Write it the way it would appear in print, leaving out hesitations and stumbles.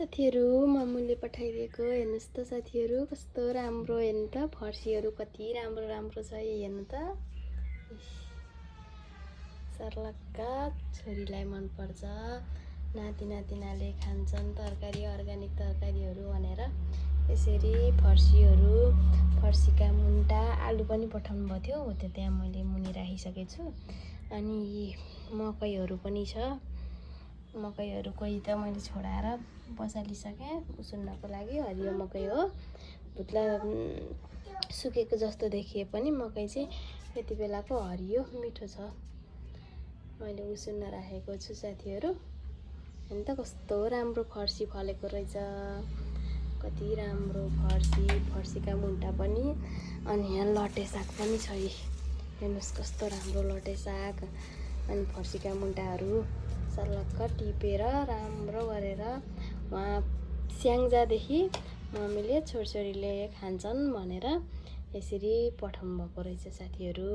साथीहरू मामुले पठाइदिएको हेर्नुहोस् त साथीहरू कस्तो राम्रो हेर्नु त फर्सीहरू कति राम्रो राम्रो छ हेर्नु त सर्लक्का छोरीलाई मनपर्छ नाति नातिनाले खान्छन् तरकारी अर्ग्यानिक तरकारीहरू भनेर यसरी फर्सीका मुन्टा आलु पनि पठाउनु भएको थियो हो त्यो त्यहाँ मैले मुनि राखिसकेको छु अनि मकैहरू पनि छ मकैहरू कोही त मैले छोडाएर बसालिसकेँ उसिन्नको लागि हरियो मकै हो भुत्ला सुकेको जस्तो देखिए पनि मकै चाहिँ यति बेलाको हरियो मिठो छ मैले उसिन्न राखेको छु साथीहरू हैन त कस्तो राम्रो फर्सी फलेको रहेछ कति राम्रो फर्सीका मुन्टा पनि अनि यहाँ लटे साग पनि छ हेर्नुहोस् कस्तो राम्रो लटे साग अनि फर्सीका मुन्टाहरू सर्लक्क टिपेर राम्रो गरेर उहाँ स्याङ्जादेखि मम्मीले छोरछोरीले खान्छन् भनेर यसरी पठाउनु भएको रहेछ साथीहरू।